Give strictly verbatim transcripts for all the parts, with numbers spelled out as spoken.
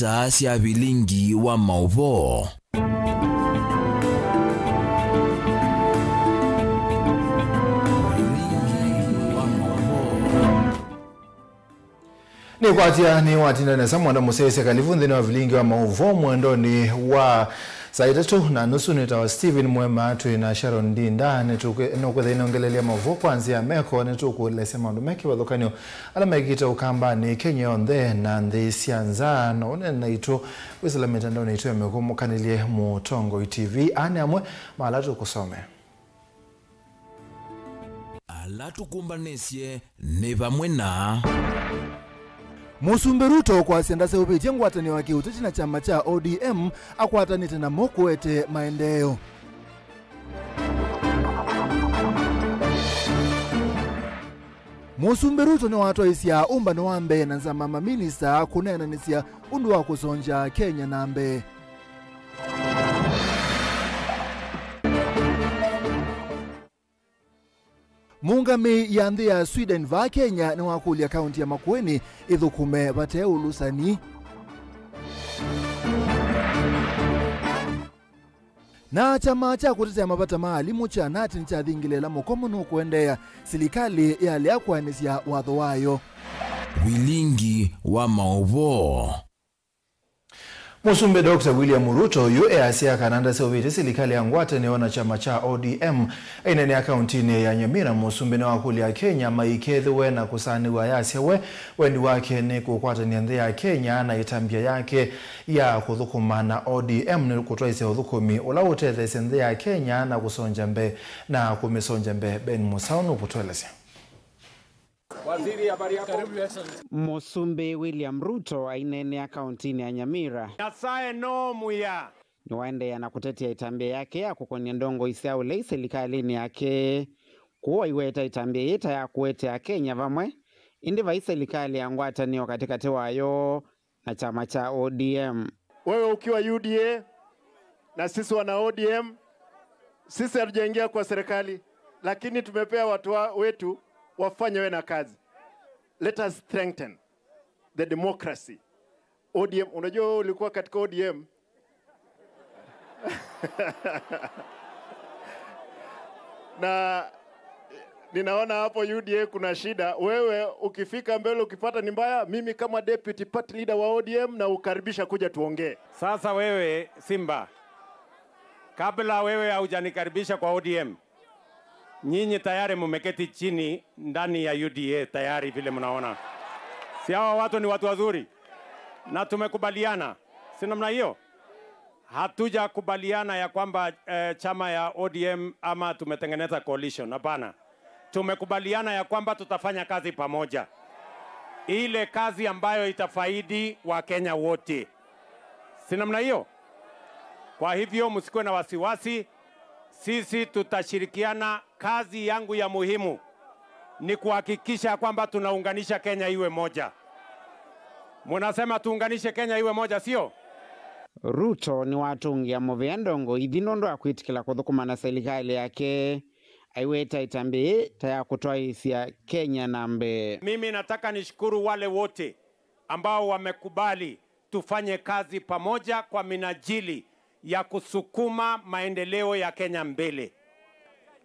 Star sya vilingi wa maũvoo. Vilingi wa maũvoo. Nĩkwatya nĩwatinda nesa mwenda mũsyaĩĩsya kalivu nthĩnĩ wa vilingi wa maũvoo mwendonĩ wa saa itatũ na nusu. Nĩtawa Stephen Mwema, twĩ na Sharon Ndinda. Nĩtũkwĩ-, nũkwĩthĩa inongelelia maũvoo kwa nzĩa ya meko. Nĩtũkũelesya maũndũ me kĩvathũkany'o ala mekĩte ũkambanĩ Kenya yonthe na nthĩ sya nza. Na ũnene naitũ wĩsĩla mĩtandaonĩ itũ ya mĩkũmũkanĩlye Mũtongoi T V. Aa nĩ amwe ma ala tũkũsomea. Ala tũkũmbanĩsye nĩ vamwe na. Mũsumbĩ Ruto kwasya ndaseũvĩtye ngwatanĩo ya kĩũteti na kyama kya O D M akwatanĩte namo kũete maendeeo. Mũsumbĩ Ruto nĩwatwaĩsya ũmbano wa mbee na nzama maminista kũneenanĩsya ũndũ wa kũsongya Kenya na mbee. Mũũngamĩi ya nthĩ ya Sweden vaa Kenya nĩwakũlya kaunti ya Makueni ĩthũkũme vate ũlũsani. Na kyama kya kũtetea mavata ma alimũ kya nat nĩkyathingĩlĩĩla mũkomo nũkũendeea, silikalĩ yalea kũaanĩsya watho wayo. Vilingi wa maũvoo. Mũsumbĩ Doctor William Ruto yu easya kana ndaseũvĩtye silikalĩ ya ngwatanĩo na kyama kya O D M. Aineenea kauntinĩ ya Nyamira, mũsumbĩ nĩwakũlya Akenya maikethĩwe na kũsaanĩw'a, ayasya we wendi wake nĩ kũkwatany'a nthĩ ya Kenya na ĩtambya yake ya kũthũkũma na O D M nĩ kũtwaĩsya ũthũkũmi ũla ũtetheesya nthĩ ya Kenya na kũsongya mbee na kũmĩsongya mbee. Ben Mũsaũ nũkũtũelesya. Waziri, habari yako? Mũsumbĩ William Ruto aineenea kauntinĩ ya Nyamira. Nyasaye no mũya. Nĩwaendeea na kũtetea ĩtambya yake ya kũkony'a ndongoi sya ũlei silikalĩnĩ yake. Kwoou aiweta ĩtambya yĩĩ ta ya kũete Akenya vamwe, ĩndĩ vai silikalĩ ya ngwatanĩo katĩkatĩ wayo na kyama kya O D M. Wewe ukiwa U D A na sisi wana O D M, sisi hatujaingia kwa serikali, lakini tumepea watu wa-, wetu wafanye wena kazi. Let us strengthen the democracy. O D M, unajua wewe ulikuwa katika O D M. Na ninaona hapo U D A kuna shida. Wewe ukifika mbele ukipata ni mbaya, mimi kama deputy party leader wa O D M na ukaribisha kuja tuongee. Sasa wewe Simba, kabla wewe haujanikaribisha kwa O D M, nyinyi tayari mumeketi chini ndani ya U D A tayari, vile mnaona. Si hawa watu ni watu wazuri? Na tumekubaliana, si namna hiyo? Hatujakubaliana ya kwamba, eh, chama ya O D M ama tumetengeneza coalition. Hapana. Tumekubaliana ya kwamba tutafanya kazi pamoja, ile kazi ambayo itafaidi Wakenya wote, si namna hiyo? Kwa hivyo msikuwe na wasiwasi, sisi tutashirikiana. Kazi yangu ya muhimu ni kuhakikisha kwamba tunaunganisha Kenya iwe moja. Munasema tuunganishe Kenya iwe moja, sio? Ruto nĩwatũngĩa mũvea ndongoi ithi nũndũ wa kwĩtĩkĩla kũthũkũma na silikalĩ yake, aiweta ĩtambya yĩĩ ta ya kũtwaĩĩsya Kenya na mbee. Mimi nataka nishukuru wale wote ambao wamekubali tufanye kazi pamoja kwa minajili ya kusukuma maendeleo ya Kenya mbele.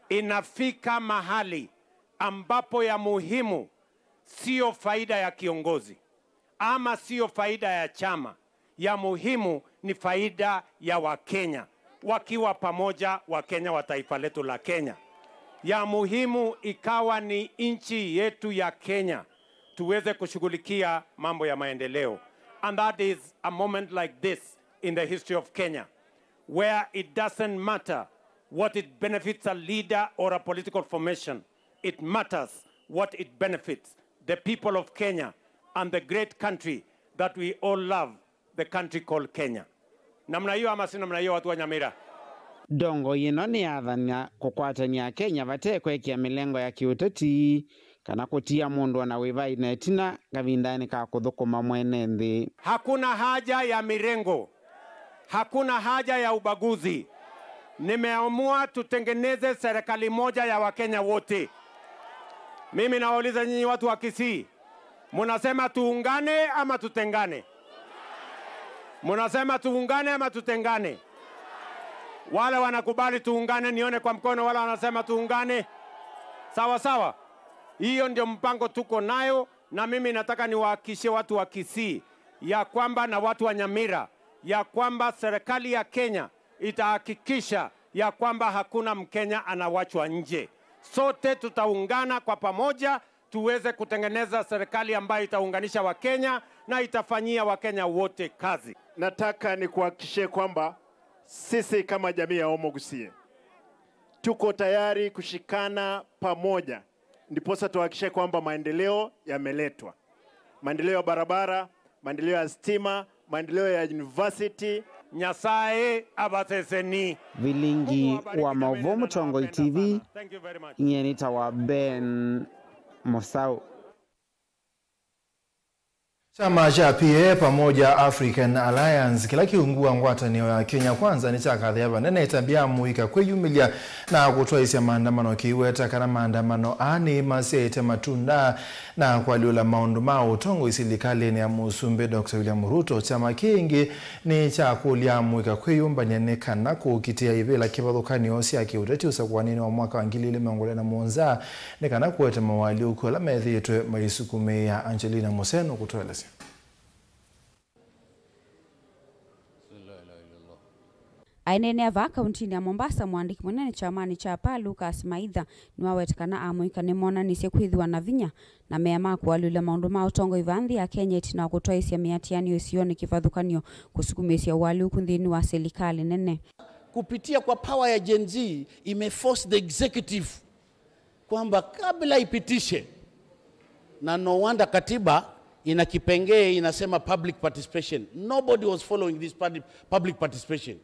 Inafika mahali ambapo ya muhimu sio faida ya kiongozi ama sio faida ya chama. Ya muhimu ni faida ya Wakenya, wakiwa pamoja Wakenya wa taifa letu la Kenya. Ya muhimu ikawa ni nchi yetu ya Kenya, tuweze kushughulikia mambo ya maendeleo. And that is a moment like this in the history of Kenya, where it doesn't matter what it benefits a leader or a political formation. It matters what it benefits the people of Kenya and the great country that we all love, the country called Kenya. Namna hiyo ama si namna hiyo, watu wa Nyamira? Ndongoi ĩno nĩyathany'a kũkwatany'a Akenya vate kwekĩa mĩlengo ya kĩũteti kana kũtia mũndũ o na wĩva aĩ na ĩtina kavindanĩ ka kũthũkũma mwene nthĩ. Hakuna haja ya mirengo. Hakuna haja ya ubaguzi. Nimeamua tutengeneze serikali moja ya Wakenya wote. Mimi nawauliza nyinyi watu wa Kisii, munasema tuungane ama tutengane? Mnasema tuungane ama tutengane? Wale wanakubali tuungane, nione kwa mkono wale wanasema tuungane. Sawa sawa. Hiyo ndio mpango tuko nayo, na mimi nataka niwahakikishie watu wa Kisii ya kwamba, na watu wa Nyamira, ya kwamba serikali ya Kenya itahakikisha ya kwamba hakuna Mkenya anawachwa nje. Sote tutaungana kwa pamoja tuweze kutengeneza serikali ambayo itaunganisha Wakenya na itafanyia Wakenya wote kazi. Nataka nikuhakikishie kwamba sisi kama jamii ya Omo Gusii tuko tayari kushikana pamoja, ndiposa tuhakikishe kwamba maendeleo yameletwa, maendeleo ya barabara, maendeleo ya stima, maendeleo ya university. Nyasaye abaseseni. Vilingi wa mauvoo Mũtongoi T V, nyie nĩtawa Ben Mũsaũ. Kyama kya P A Pamoja African Alliance, kĩla kĩungu wa ngwatanĩo ya Kenya Kwanza, nĩkyakathĩa vanene ĩtambya ya amũika kwĩyumĩlya na kũtwaĩsya maandamano, kĩiweta kana maandamano aa nĩmasyaĩte matunda na kũalyũla maũndũ ma ũtongoi silikalĩnĩ ya Mũsumbĩ Doctor William Ruto. Kyama kĩngĩ nĩkyakũlya amũika kwĩyũmbany'a nĩ kana kũkitĩa ivĩla kĩvathũkany'o sya kĩũteti ũsakũanĩnĩ wa mwaka wa ngili ilĩ mĩongo ĩlĩ na mũonza, nĩ kana kũete mawaalyũku ala methĩĩtwe maisukumĩĩa. Angelina Museno kũtũelesya. Aineenea vaa kauntinĩ ya Mombasa, mũandĩki mũnene kyamanĩ kya P A, Lucas Maitha, nĩwaweta kana amũika nĩmonanisye kwĩthĩwa na vinya na mea ma kũalyũlya maũndũ ma ũtongoi vaa nthĩ ya Kenya ĩtina wa kũtwaĩsya mĩatĩanĩo ĩsionĩ kĩvathũkany'o kũsukumĩĩsya ũalyũku nthĩnĩ wa silikalĩ nene. Kupitia kwa power ya Gen Z imeforce the executive kwamba kabla ipitishe, na no wonder katiba ina kipengee inasema public participation. Nobody was following this public, public participation.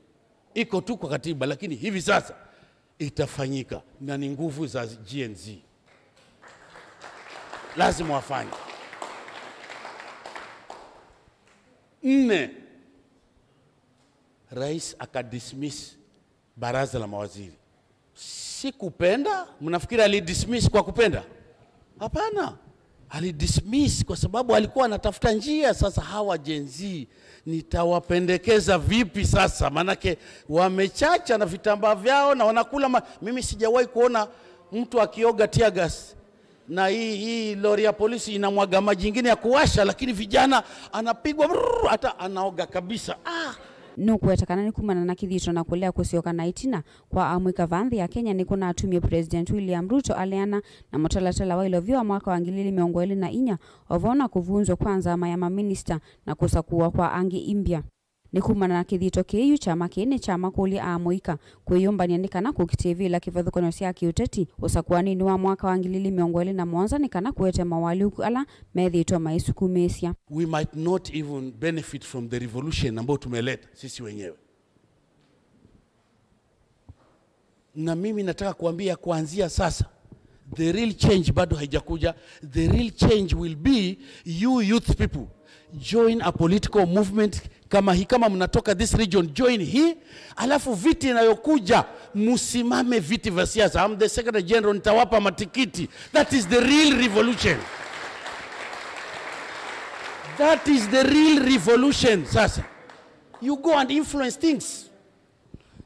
Iko tu kwa katiba, lakini hivi sasa itafanyika na ni nguvu za Gen Z. Lazima wafanye. Nne, rais akadismiss baraza la mawaziri. Sikupenda. Mnafikiri alidismiss kwa kupenda? Hapana, alidismiss kwa sababu alikuwa anatafuta njia. Sasa hawa Gen Z nitawapendekeza vipi sasa? Maanake wamechacha na vitambaa vyao na wanakula ma... Mimi sijawahi kuona mtu akioga tear gas na hii, hii lori ya polisi inamwaga maji ingine ya kuwasha, lakini vijana anapigwa brrr, hata anaoga kabisa. Ah! Nũkũweta kana nĩ kumana na kĩthito na kũlea kũsyoka na ĩtina kwa amũika vaa nthĩ ya Kenya nĩkũnatumie President William Ruto aleana na mũtalatala wa ilovia wa mwaka wa ngili ilĩ mĩongo ĩlĩ na inya, o vamwe na kũvunzwa kwa nzama ya maminista na kũsakũwa kwa angĩ imbya. Nĩ kumana na kĩthito kĩĩ yu, kyama kĩĩ nĩkyamakũlya amũika kwĩyũmbany'a nĩ kana kũkitĩa ivĩla kĩvathũkany'o sya kĩũteti ũsakũanĩnĩ wa mwaka wa ngili ilĩ mĩongo ĩlĩ na mũonza nĩ kana kũete mawaalyũku ala methĩĩtwe maisukumĩĩsya. We might not even benefit from the revolution ambayo tumeleta sisi wenyewe. Na mimi nataka kuambia, kuanzia sasa, the real change bado haijakuja. The real change will be you youth people join a political movement kama hii. Kama mnatoka this region, join hii. Alafu viti inayokuja, msimame viti vya siasa. I'm the secretary general, nitawapa matikiti. That is the real revolution. That is the real revolution. Sasa you go and influence things.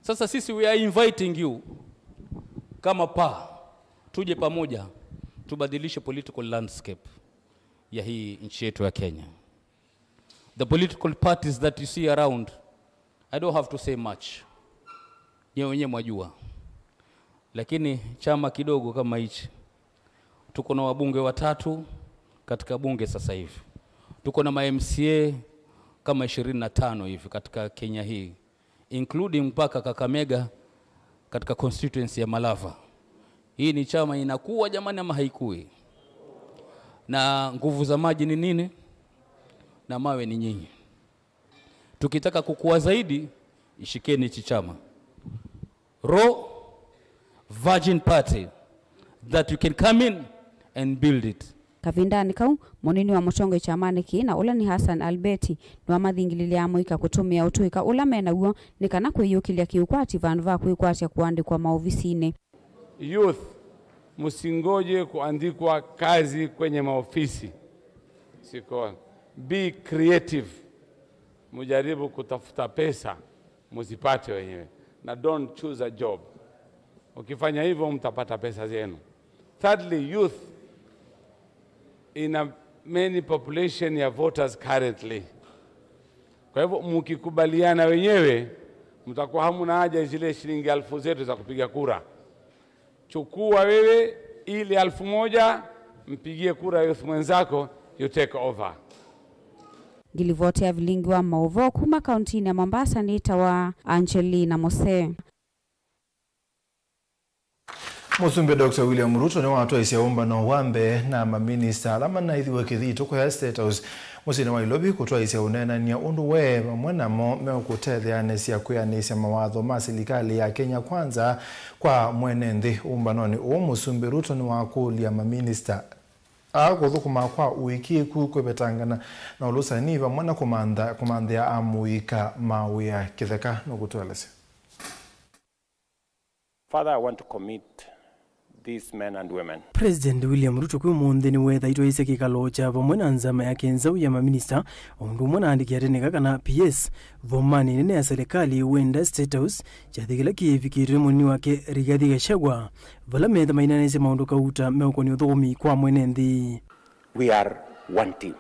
Sasa sisi, we are inviting you kama P A, tuje pamoja tubadilishe political landscape ya hii nchi yetu ya Kenya. The political parties that you see around, I don't have to say much, nyewe wenyewe mwajua, lakini chama kidogo kama hichi, tuko na wabunge watatu katika bunge sasa hivi, tuko na ma M C A kama ishirini na tano hivi katika Kenya hii, including mpaka Kakamega katika constituency ya Malava. Hii ni chama inakuwa, jamani, ama haikui? Na nguvu za maji ni nini? Na mawe ni nyinyi. Tukitaka kukua zaidi, ishikeni hichi chama. Raw virgin party that you can come in and build it. Kavindanĩ kau, mũnini wa mũtongoi kyamanĩ kĩĩ na ũla nĩ Hassan Albeti nĩwamathingililye amũika kũtũmĩa ũtũĩka ũla me naw'o nĩ kana kwĩyũkĩlya kĩũkwati vandũ va kwĩkwatya kũandĩkwa maovisinĩ. Youth, msingoje kuandikwa kazi kwenye maofisi. Siko. Be creative. Mujaribu kutafuta pesa, muzipate wenyewe. Na don't choose a job. Ukifanya hivyo, mtapata pesa zenu. Thirdly, youth. Ina many population ya voters currently. Kwa hivyo, mkikubaliana wenyewe, mtakuwa hamuna haja zile shilingi alfu zetu za kupiga kura. Chukua wewe ile alfu moja, mpigie kura youth mwenzako, you take over. Ngilivoti ya vilingi wa maũvoo kuma kauntinĩ ya Mombasa nĩtawa Angelina Mose. Mũsumbĩ Doctor William Ruto nĩwatwaisye ũmbano wa mbee na maminista ala manaithiwe Kĩthitũ kũya State House mũsyĩnĩ wa Nairobi kũtwaisya ũneenany'a ũndũ we vamwe namo meũkũtetheanĩsya kwĩanĩsya mawatho ma silikalĩ ya Kenya Kwanza kwa mwene nthĩ. Ũmbanonĩ ũũ, Mũsumbĩ Ruto nĩwakũlya maminista aa kũthũkũma kwa ũĩkĩĩku kwĩvetangana na ũlũsani vamwe na kũmantha, kũmanthĩa amũika ma wĩa kĩtheka. Nũkũtũelesya. Father, I want to commit these men and women. President William Ruto kwĩ ũmũnthĩ nĩwethaitwe aisye kĩkalo kya vamwe na nzama yake nzaũ ya maminista, o ũndũ ũmwe na andĩki a tene kana P S, vomanĩ nene ya serikali wenda State House, kyathĩ kĩla kĩvikĩtwe nĩ mũnini wake Rigathi Gachagua, vala metha mainanĩsye maũndũ kauta meũkonia ũthũkũmi kwa mwene nthĩ. We are one team.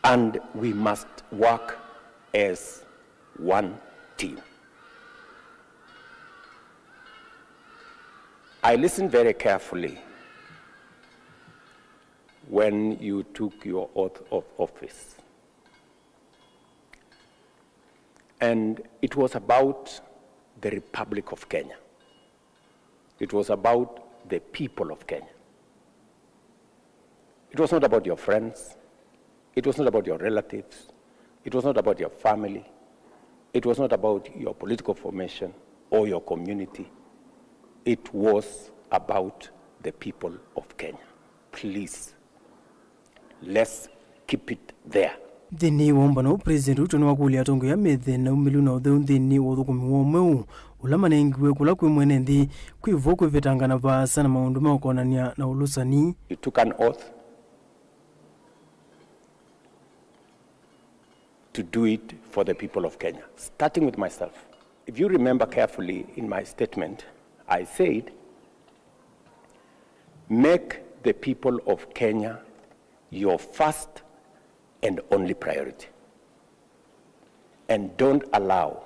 And we must work as one team. I listened very carefully when you took your oath of office. And it was about the Republic of Kenya. It was about the people of Kenya. It was not about your friends. It was not about your relatives. It was not about your family. It was not about your political formation or your community. It was about the people of Kenya. Please, let's keep it there. Nthĩnĩ wa ũmbano ũũ, President Ruto nĩwakũlya atongoi aa methe na umĩlu na ũtheu nthĩnĩ wa ũthũkũmi woo mweũ, ũla manengiwe kũla kwĩ mwene nthĩ, kwĩ vo kwĩvetangana vaasa na maũndũ meũkonany'a na ũlũsani. You took an oath to do it for the people of Kenya, starting with myself. If you remember carefully in my statement, I said, make the people of Kenya your first and only priority. And don't allow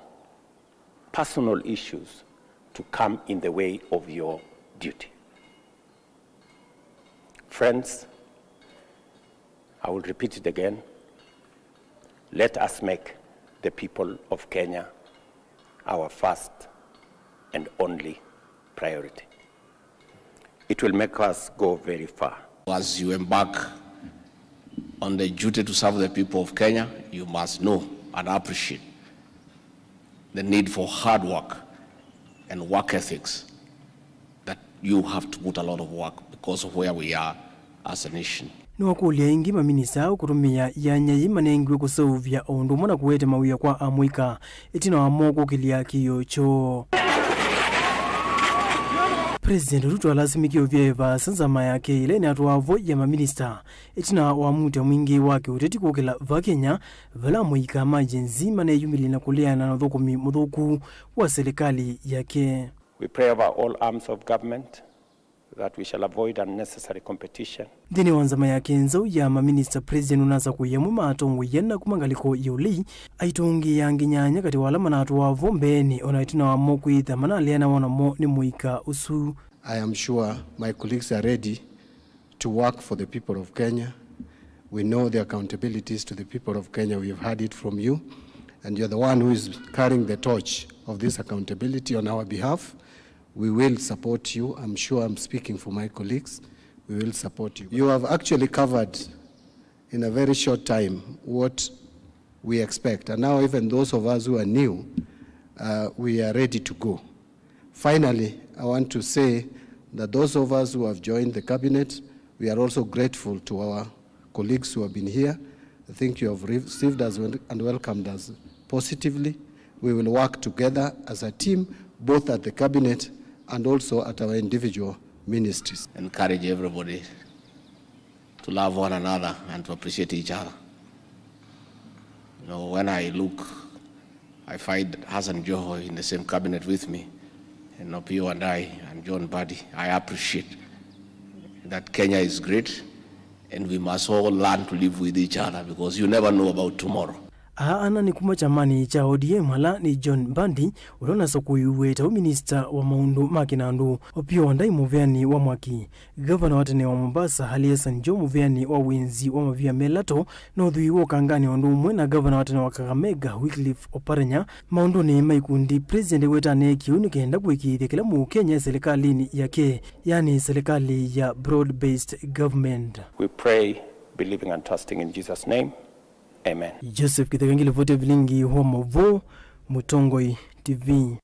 personal issues to come in the way of your duty. Friends, I will repeat it again. Let us make the people of Kenya our first and only priority. It will make us go very far. As you embark on the duty to serve the people of Kenya, you must know and appreciate the need for hard work and work ethics, that you have to put a lot of work because of where we are as a nation. Nĩwakũlya ĩngĩ maminista kũtũmĩa yanya yĩ manengiwe kũseũvya o ũndũ ũmwe na kũete mawĩa kwa amũika ĩtina wa mo kũkĩlya kĩĩo kyoo. President Ruto alasimĩkie ũvyaĩ vaasa nzama yake ĩla ĩnatwaa vo ya maminista ĩtina wa muutya mwingĩ wa kĩũteti kũkĩla va Kenya, vala amũika ma Gen Z maneyumĩlya na kũleana na ũthũkũmi mũthũku wa silikalĩ yake. We pray over all arms of government that we shall avoid unnecessary competition. Nthĩnĩ wa nzama yake nzaũ ya maminista, President ũnasakũie amwe ma atongoi ana kuma ngalĩko ya ũlei, aitũngĩĩa angĩ nyanya katĩ wa ala manatũaa vo mbeenĩ, o na ĩtina wa mo kwĩtha manaleanawa namo nĩ mũika ũsu. I am sure my colleagues are ready to work for the people of Kenya. We know the accountabilities to the people of Kenya. We have heard it from you, and you're the one who is carrying the torch of this accountability on our behalf. We will support you. I'm sure I'm speaking for my colleagues. We will support you. You have actually covered in a very short time what we expect. And now even those of us who are new, uh, we are ready to go. Finally, I want to say that those of us who have joined the cabinet, we are also grateful to our colleagues who have been here. I think you have received us wel-, and welcomed us positively. We will work together as a team, both at the cabinet and also at our individual ministries. Encourage everybody to love one another and to appreciate each other. You know, when I look, I find Hassan Joho in the same cabinet with me, and Opiyo Wandayi and John Mbadi. I appreciate that Kenya is great, and we must all learn to live with each other because you never know about tomorrow. Aa ana nĩ kuma kyamanĩ kya O D M, ala nĩ John Mbadi, ũla ũnasakũiwe ta minista wa maũndũ ma kĩnandũ, Opiyo Wandayi mũveanĩ wa mwaki, gavana wa tene wa Mombasa, Ali Hassan Joho mũveanĩ wa wĩnzi wa mavia me lato, na ũthwii wa ũkanganĩ o ũndũ ũmwe na gavana wa tene wa Kakamega, Wycliffe Oparanya, maũndũnĩ ma ikundi. President wetanie kĩu nĩ kenda kũĩkĩĩthya kĩla Mũkenya e silikalĩnĩ yake, yani silikalĩ ya broad-based government. We pray, believing and trusting in Jesus' name. Amen. Joseph Kitheka, ngilivoti ya vilingi wa maũvoo, Mũtongoi T V.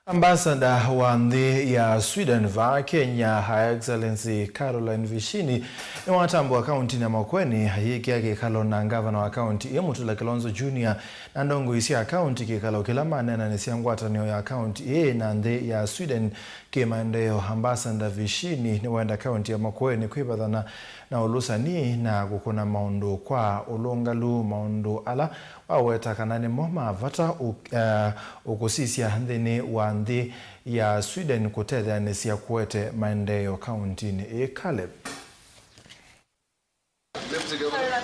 Ambassador wa nthĩ ya Sweden vaa Kenya, Her Excellency Caroline Vishini, nĩwatambũa kauntinĩ ya Makueni ayĩkĩa kĩkalo na ngavana wa kaunti ĩĩ, Mutula Kilonzo Junior, na ndongoi sya kaunti, kĩkalo kĩla maneenanĩsya ngwatanĩo ya kaunti ĩĩ na nthĩ ya Sweden kĩ maendeeo. Ambassador Vishini nĩwenda kaunti ya Makueni kwĩvathana na ũlũsani na kũkũna maũndũ kwa ũlũngalu, maũndũ ala waweta kana nĩmo ma vata ũ-, eh, ũkũsisya nthĩnĩ wa nthĩ ya Sweden kũtetheanĩsya kũete maendeeo kauntinĩ ĩĩ. Caleb.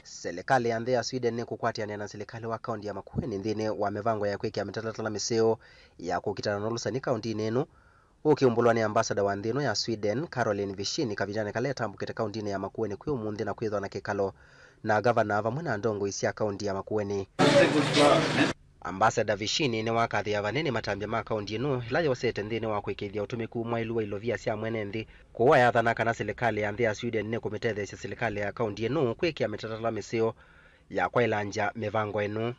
Silikalĩ ya nthĩ ya Sweden nĩkũkwatĩanĩa na silikalĩ wa kaunti ya Makueni nthĩnĩ wa mĩvango ya kwĩkĩa mĩtalatala mĩseo ya kũkitana na ũlũsani kauntinĩ ĩno, ũkĩumbũlwa nĩ ambassador wa nthĩ ĩno ya Sweden, Caroline Vishini, kavindanĩ kala etambũkĩte kauntinĩ ya Makueni kwĩ ũmũnthĩ na kwĩthwa na kĩkalo na ngavana vamwe na ndongoi sya kaunti ya Makueni. Ambassador Vishini nĩwakathĩĩa vanene matambya ma kaunti ĩno ĩla yosete nthĩnĩ wa kũĩkĩĩthya ũtũmĩku mwaĩlu wa ilovia sya mwene nthĩ. Kwoou ayathana kana silikalĩ ya nthĩ ya Sweden nĩkũmĩtetheesya silikalĩ ya kaunti ĩno kwĩkĩa mĩtalatala mĩseo ya kwaĩlangya mĩvango ĩno.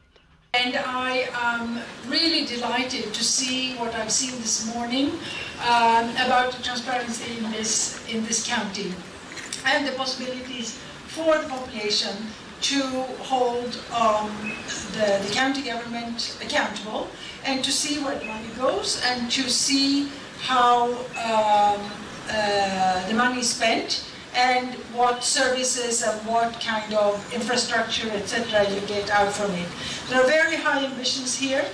And I am really delighted to see what I've seen this morning, um, about the transparency in this, in this county and the possibilities for the population to hold, um, the, the county government accountable and to see where the money goes and to see how, um, uh, the money is spent and what services and what kind of infrastructure, et cetera, you get out from it. There are very high ambitions here,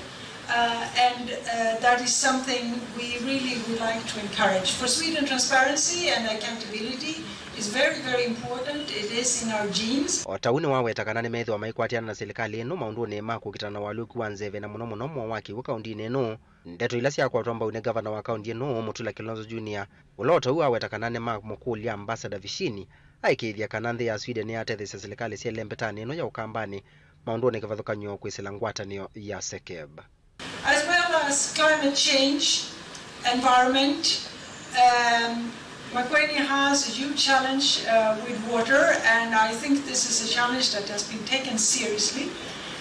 uh, and, uh, that is something we really would like to encourage. For Sweden, transparency and accountability is very, very important. It is in our genes. O ta ũu nĩwaweta kana nĩmethĩwa maikwatĩana na silikalĩ ĩno maũndũnĩ ma kũkitana na ũalyũku wa nzeve, na mũno mũno mowaki w'o kauntinĩ ĩno. Ndeto ila syakwatwa mbau nĩ ngavana wa kaunti ĩno, Mutula Kilonzo Junior, ũla o ta ũu aweta kana nĩmamũkũlya Ambassador Vishini aĩkĩĩthye kana nthĩ ya Sweden nĩyatetheesya silikalĩ sya ĩlembetanĩ ĩno ya Ũkambanĩ maũndũnĩ kĩvathũkany'o kwĩsĩla ngwatanĩo ya SEKEB. As well as climate change, environment, um, Makueni has a huge challenge, uh, with water, and I think this is a challenge that has been taken seriously.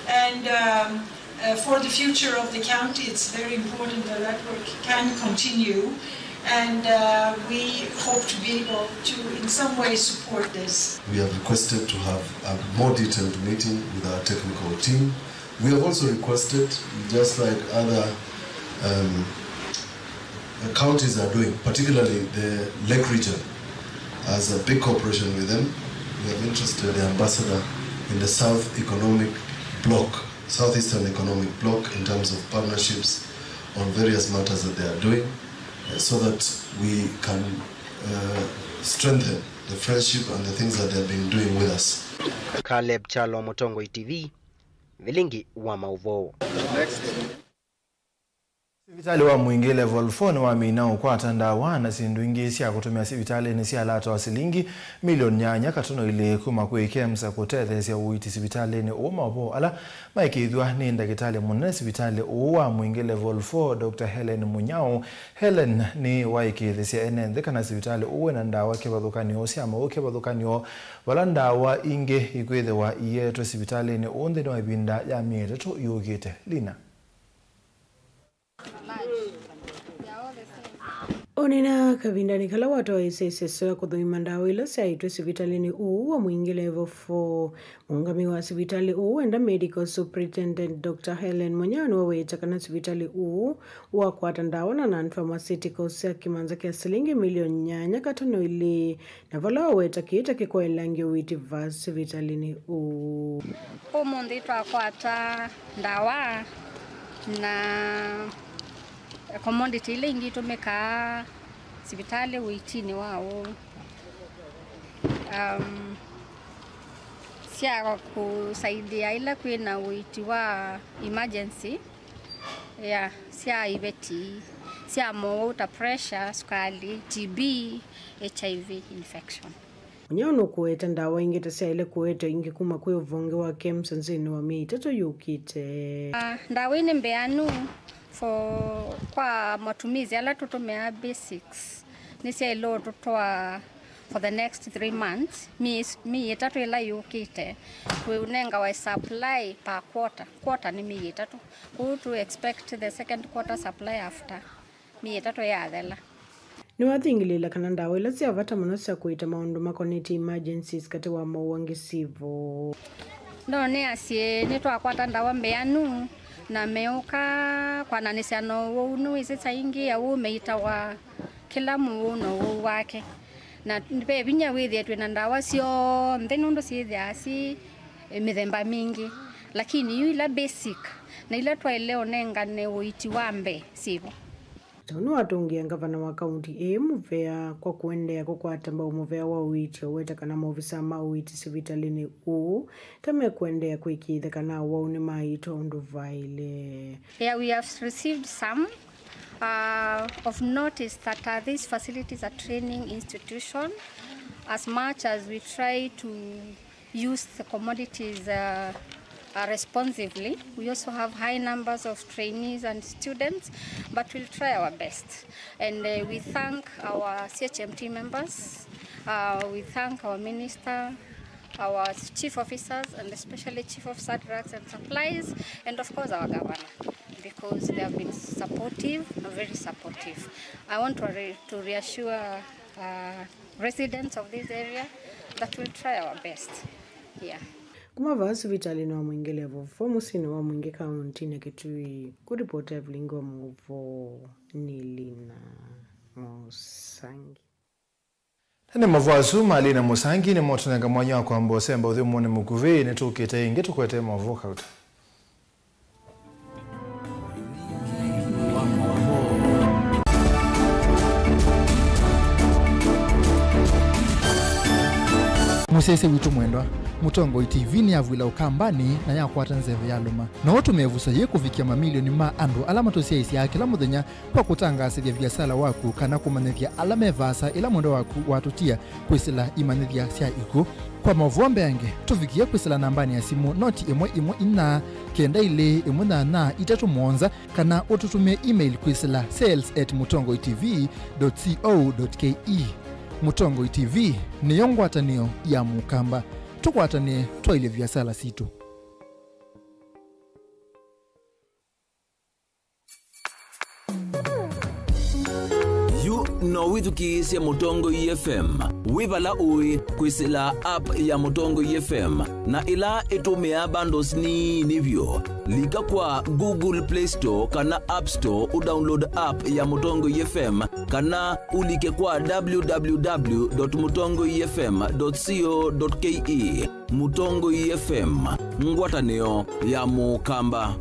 And, um, Uh, for the future of the county, it's very important that that work can continue, and, uh, we hope to be able to, in some way, support this. We have requested to have a more detailed meeting with our technical team. We have also requested, just like other, um, the counties are doing, particularly the Lake region, as a big cooperation with them. We have interested the ambassador in the South Economic Bloc, Southeastern Economic Bloc, in terms of partnerships on various matters that they are doing, uh, so that we can, uh, strengthen the friendship and the things that they have been doing with us. Caleb Kyalo, Mũtongoi T V, vilingi wa maũvoo. Sivitalĩ wa Mwingĩ Level four nĩwamina ũkwata ndawa na syĩndũ ingĩ sya kũtũmĩa sivitalĩnĩ sya lata wa silingi milioni nyanya katono ilĩ kuma kwĩ KEMSA kũtetheesya ũiiti sivitalĩnĩ ũũ. Maũvoo ala maĩkĩĩthw'a nĩ ndakĩtalĩ mũnene sivitalĩ ũũ wa Mwingĩ Level four, Doctor Helen Munyao. Helen nĩwaĩkĩĩthĩsya ene nthĩ kana sivitalĩ ũũ wĩna ndawa kĩvathũkany'o sya maũũ kĩvathũkany'o vala ndawa ingĩ ikwĩthĩwa iyeetwe sivitalĩnĩ ũũ nthĩnĩ wa ĩvinda ya myei ĩtatũ yũkĩte. Lina. Maji. They are all the same. Ũnena kavindanĩ kala watwaĩĩsye ĩseso ya kũthũima ndawa ila syaĩtwe sivitalĩnĩ ũũ wa Mwingĩ Level four, mũũngami wa sivitalĩ ũũ wenda Medical Superintendent Doctor Helen Munyao nĩwaweta kana sivitalĩ ũũ wakwata ndawa na non-pharmaceuticals sya kĩmanza kya silingi milioni nyanya katono ilĩ, na vala waweta kĩĩ ta kĩkwaĩlange ũiiti vaa sivitalĩnĩ ũũ. Ũmũnthĩ twakwata ndawa na commodity ila ingĩ itũmĩkaa sivitalĩ ũiitinĩ wa ũũ, um, sya kũsaithĩa ila kwĩ na ũiiti wa emergency, ya, sya iveti, sya mowau ta pressure, sukali, T B, H I V infection. Munyao nũkũweta ndawa ingĩ ta syaĩle kũetwa ingĩ kuma kwĩ ũvonge wa KEMSA nzĩnĩ wa myei ĩtatũ yũkĩte. Ah, ndawa ii nĩ mbeanu for, kwa matumizi ala tũtũmĩaa basics. Nĩsyaĩle ũtũtwaa for the next three months, myei, myei ĩtatũ ĩla yũkĩte, tũnengawa supply per quarter. Quarter nĩ myei ĩtatũ. Kwoou tũ expect the second quarter supply after myei ĩtatũ yathela. Nĩwathingĩlĩĩla kana ndawa ila sya vata mũno sya kũiita maũndũ makonetye emergencies katĩ wa mowau angĩ sivo. No nĩasye nĩtwakwata ndawa mbeanu na meũka kwananĩsya na ũwau. Nĩwĩsĩ saa ingĩ awau meitawa kĩla mũwau na ũwau wake, na ve vinya wĩthĩe twĩ na ndawa syonthe nũndũ syĩthĩaa syĩ mĩthemba mingĩ, lakini yu ila basic na ila twaĩle ũnengane ũiiti wa mbee syĩvo. Tau nĩwatũngĩe ngavana wa kaunti ĩĩ mũvea kwa kũendeea kũkwata mbau mũvea wa ũiiti, aweta kana maovisaa ma ũiiti sivitalĩnĩ ũũ ta mekũendeea kũĩkĩĩthya kana awau nĩmaiitwa ũndũ vaĩle. Yeah, we have received some. Uh, of note is that, uh, this facility is a training institution. As much as we try to use the commodities, uh, uh, responsively, we also have high numbers of trainees and students, but we'll try our best. And, uh, we thank our C H M T members, uh, we thank our minister, our chief officers, and especially Chief Officer Drugs and Supplies, and of course our governor, because they have been supportive, very supportive. I want to, re- to reassure, uh, residents of this area that we'll try our best. Yeah. Kuma vaa sivitalĩnĩ wa Mwingĩ Level four, mũsyĩnĩ wa Mwingĩ, kauntinĩ ya Kitui, kũripota Evelyn wa Mũvo, nĩ Lina Mũsangi. Na nĩ mavũ asu ma Lina Mũsangi nĩmo tũnenga mwanya wa kwamba ũsemba ũthyũmũnĩ mũkuvĩ. Nĩtũkĩte ĩngĩ tũkwete mavũ kauta. Mũsyaĩĩsya witũ mwendwa, Mũtongoi T V nĩyavw'ĩla Ũkambanĩ na yakwata nzeve ya lũma. No ũtũme ĩvuso yĩĩ kũvikĩa mamilioni ma andũ ala matũsyaĩĩsyaa kĩla mũthenya kwa kũtangaasĩthya viasala waku kana kũmanyĩthya ala me vaasa ĩla mwendwa waku watũtia kwĩsĩla imanyĩthya sya ikw'ũ. Kwa maũvoo mbeange, tũvikĩe kwĩsĩla nambanĩ ya simũ noti ĩmwe ĩmwe inya kenda ilĩ ĩmwe nyanya itatũ mũonza, kana ũtũtũmĩe email kwĩsĩla sales at mũtongoi T V dot co dot K E. Mũtongoi T V nĩyo ngwatanĩo ya Mũkamba. Tũkwatanĩe twaĩlye viasala sitũ. Yu no wĩthukĩĩsye Mũtongoi F M wĩ vala ũĩ kwĩsĩla app ya Mũtongoi F M, na ĩla ĩtũmĩaa bundles nini vyũ. Lika kwa Google Play Store kana App Store ũdownload app ya Mũtongoi F M, kana ũlike kwa w w w dot mũtongoi f m dot co dot k e. Mũtongoi F M, ngwatanĩo ya Mũkamba.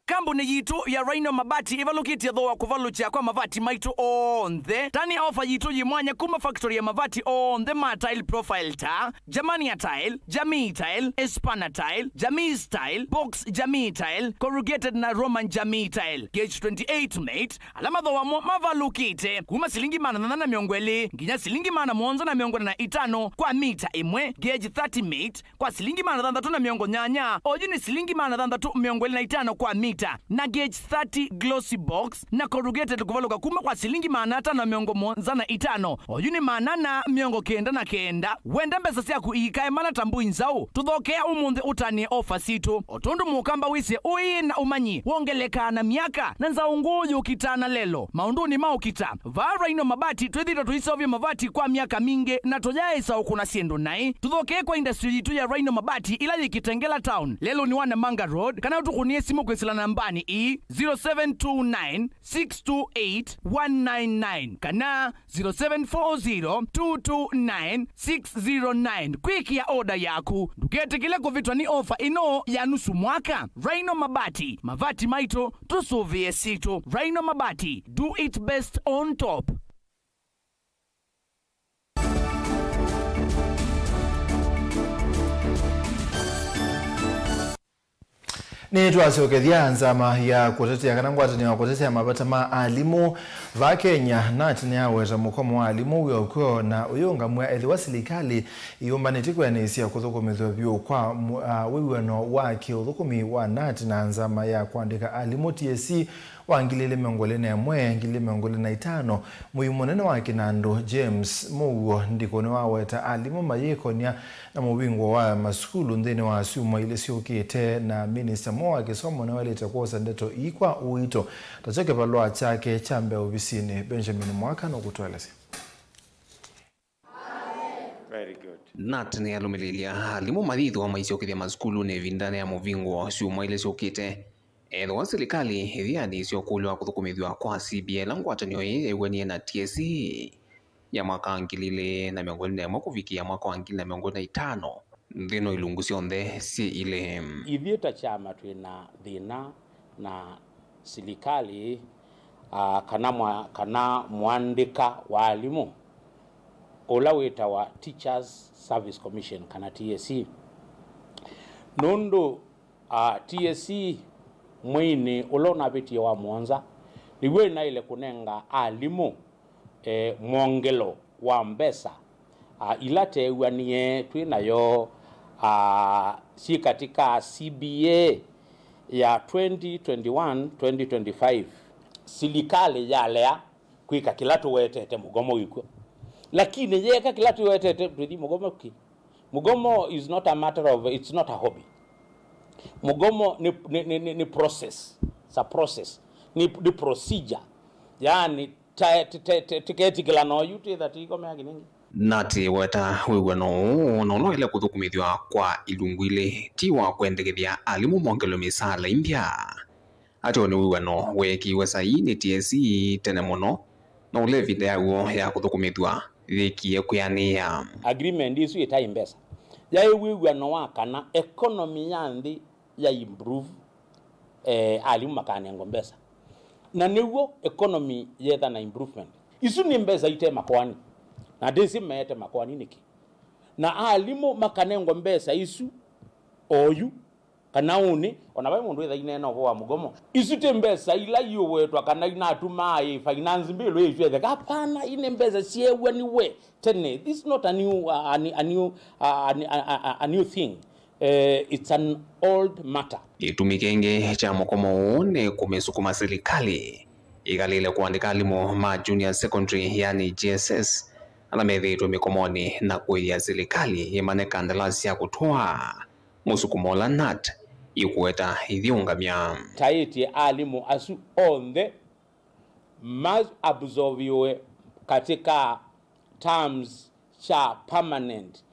Kambuni yitũ ya Rhino Mabati ĩvalũkĩtye thooa kũvalũkya kwa mavati maitũ onthe. Tani ofa yitũ yĩ mwanya kuma factory ya mavati onthe ma tile profile ta Germania Tile, Jamii Tile, Espana Tile, Jamii Style, Box Jamii Tile, Corrugated na Roman Jamii Tile, gauge twenty-eight mate, ala mathooa mo mavalũkĩte kuma silingi maana thanthatũ na mĩongo ĩlĩ nginya silingi maana mũonza na mĩongo ĩna na itano kwa mita ĩmwe, gauge thirty mate kwa silingi maana thanthatũ na mĩongo nyanya, oyu nĩ silingi maana thanthatũ mĩongo ĩlĩ na itano kwa mita, na gauge thirty glossy box na corrugated kũvalũka kuma kwa silingi maana atano mĩongo mũonza na itano, oyu nĩ maana ana mĩongo kenda na kenda. Wenda mbesa syaku iikae mana ta mbũi nzaũ, tũthokea ũmũnthĩ ũtanĩe ofa sitũ. O tondũ mũkamba wĩsĩ ũĩ na ũmanyi wongelekaa na myaka, na nzaũ ngũũ yũkitaa na lelo maũndũnĩ ma ũkita. Vaa Rhino Mabati twĩthĩĩtwe tũiseũvya mavati kwa myaka mingĩ na tũyaĩsa ũkũna syĩndũ naĩ. Tũthokee kwa industry yitũ ya Rhino Mabati ĩla yĩ Kitengela Town, lelũnĩ wa Namanga Road, kana ũtũkũnĩe simũ kwĩsĩla nambanĩ ii, zero seven two nine, six two eight, one nine nine kana zero seven four zero, two two nine, six zero nine kwĩkĩa oda yaku. Ndũketĩkĩle kũvĩtwa nĩ ofa ĩno ya nusu mwaka. Rhino Mabati, mavati maitũ, tũsũvĩe sitũ. Rhino Mabati, do it best on top. Nĩtwasyokethya nzama ya kũtetea kana ngwatanĩo ya kũtetea mavata ma alimũ vaa Kenya, nat, nĩyaweta mũkomo wa alimũ wĩ o kw'o na ũyĩũngamw'a ethĩwa silikalĩ ĩyũmbanĩtye kwĩanĩsya kũthũkũmĩthw'a vyũ kwa mu-, a, wĩw'ano wa kĩũthũkũmi wa nat na nzama ya kũandĩka alimũ, T S C, wa ngili ilĩ mĩongo ĩlĩ na ĩmwe, ngili ilĩ mĩongo ĩlĩ na itano, mũii mũnene wa kĩnandũ James Mũuo Ndikũ nĩwaweta alimũ mayĩkonya na mũvingũo wa masukulu nthĩnĩ wa syumwa ilĩ syũkĩte, na minista mweũ wa kĩsomo nĩwaĩlĩte kwosa ndeto ii kwa ũito. Takyo kĩvalũa kyake kya mbee ovisinĩ, Benjamin Mwaka nũkũtũelesya. Very good. nat nĩyalũmĩlĩĩlya alimũ mayĩthĩwa maisyokethya masukulunĩ ĩvindanĩ ya mũvingũo syumwa ilĩ syũkĩte. Ethĩwa silikalĩ ĩyĩanĩsya ũkũlyo wa kũthũkũmĩthw'a kwa C B A ĩla ngwatanĩo ĩĩ yew'anie na T S C ya mwaka wa ngili ilĩ na mĩongo ĩlĩ na ĩmwe kũvikĩa mwaka wa ngili na mĩongo ĩlĩ na itano, nthĩ ĩno ilungu syonthe syĩ ilĩ. Ithyĩ ta kyama twĩ na thĩna na silikalĩ, ah, kana mwa-, kana mũandĩka wa alimũ ũla wĩtawa Teachers Service Commission kana T S C. Nũndũ, ah, T S C mweinĩ ũla ũnavĩtie wa mũonza, nĩw'o ĩnaĩle kũnenga alimũ, eh, mwongelo wa mbesa, ah, ila teew'anie twĩ nayo, ah, syĩ katika C B A ya twenty twenty-one, twenty twenty-five. Silikalĩ yalea kwĩka kĩla tũwetete mũgomo wĩkw'o. Lakini yeeka kĩla tũwetete, tũthi mũgomo kĩ? Mũgomo is not a matter of, it's not a hobby. Mũgomo nĩ, nĩ, nĩ, nĩ, nĩ process. It's a process. Nĩ, nĩ procedure. Yaani, ta-, te-, te-, te-, tũketĩkĩlana oyu twĩtha tũikomea kĩnengi. nat ĩweta wĩw'ano ũũ na ũla waĩle kũthũkũmĩthw'a kwa ilungu ilĩ ti wa kwendekethya alimũ mongelwe mĩsaala ĩmbya. Ateo nĩ wĩw'ano weekĩiwe saii nĩ T S C tene mũno, na ũla ĩvinda yaw'o ya kũthũkũmĩthw'a yĩkie kwĩanĩĩa. Agreement ĩsu ĩtaĩ mbesa. Yaĩ wĩw'ano wa kana economy ya nthĩ ya improve, eh, alimũ makanengwa mbesa. Na nĩw'o economy yetha na improvement. Isu nĩ mbesa ite makoani. Na ndĩsĩ meete makoani nĩkĩ. Na alimũ makanengwa mbesa isu oyu, kana ũnĩ, ona vai mũndũ wĩtha ineena ũvoo wa mũgomo. Isu ti mbesa ila iũwetwa kana inatumaa ĩ finance bill ĩitwetheka. Hapana, ii nĩ mbesa syeew'aniwe tene. This is not a new, uh, a new, a new, uh, a, a, a, a new thing. Eh, it's an old matter. Kĩtumi kĩngĩ kya mũkomo ũũ nĩ kũmĩsukuma silikalĩ ĩkalĩle kũandĩka alimũ ma junior secondary, yani J S S, ala methĩĩtwe mĩkomonĩ na kũĩthya silikalĩ ĩmane kandalasi sya kũtwaa mũsukumo ũla nat ĩkũweta ithyũngamya. Taĩtye alimũ asu onthe ma absorbiwe katika terms sya permanent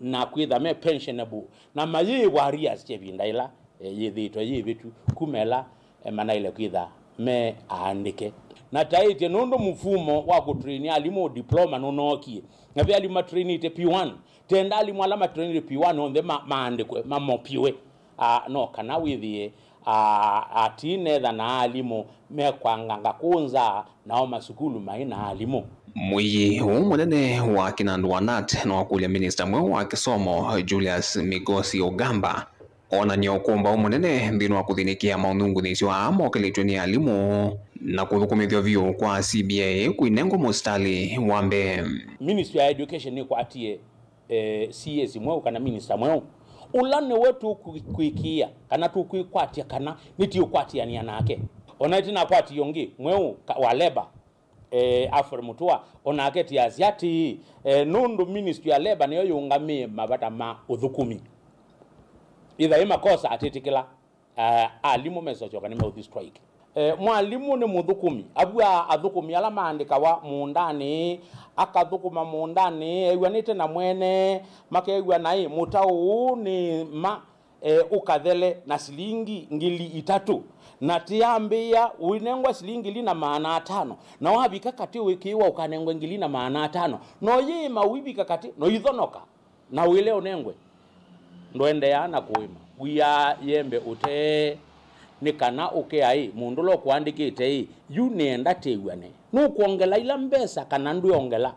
na kwĩtha me pensionable, na mayĩĩwa arrears sya ĩvinda ĩla, eh, yĩthĩĩtwe yĩvĩtu kuma ĩla, eh, manaĩle kwĩtha me aandĩke. Na taĩtye nũndũ mũfumo wa kũtrain alimũ diploma nũnookie, na ve alimũ matrainĩte P one, tenda alimũ ala matrainĩte P one onthe ma-, maandĩkwe, mamopiwe. Ah, no kana wĩthĩe, ah, atinetha na alimũ mekwanganga kũũ nza, nao masukulu mai na alimũ. Mũii ũũ mũnene wa kĩnandũ wa nat nĩwakũlya minista mweũ wa kĩsomo Julius Migosi Ogamba onany'a ũkũmbaũ mũnene nthĩnĩ wa kũthĩnĩkĩa maũnyungunyĩsyo aa mokĩlĩtw'e nĩ alimũ na kũthũkũmĩthw'a vyũ kwa C B A kũinengwa mũsitalĩ wa mbee. Ministry ya Education nĩkwatie eh, C A C mweũ kana minista mweũ, Ũla nĩwe tũkwĩkĩĩa kana tũkwĩkwatya kana nĩtũũkwatĩanĩa nake. O na ĩtina akwati ũngĩ mweũ ka-, wa Labour, eh, Alfred Mutua, o nake tĩasya atĩĩ, eh, nũndũ ministry ya Labour nĩyo yĩũngamĩe mavata ma ũthũkũmi, ĩthaĩ makosa atĩtĩkĩla, eh, alimũ mesosyoka nĩmeũthi strike. Eh, mwalimũ nĩ mũthũkũmi, avw'aa athũkũmi ala maandĩkawa mũũndanĩ, akathũkũma mũũndanĩ ew'anĩte na mwene, makew'a naĩ mũtaũ ũũ nĩ ma, eh, ũkathele na silingi ngili itatũ, na tĩambĩĩa ũinengwa silingi ngili na maana atano, na wavika katĩ ũĩkĩĩwa ũkanengwa ngili na maana atano, na ũyĩĩma ũivika katĩ, na ũithonoka, na ũĩle ũnengwe. Ndũendeeaa na kũĩma, wiaa yembe ũtee, nĩ kana ũkea-ĩ, mũndũ ũla ũkũandĩkĩte-ĩ, yu nĩenda tĩw'ane. Nũkwongela ila mbesa kana ndwĩongela?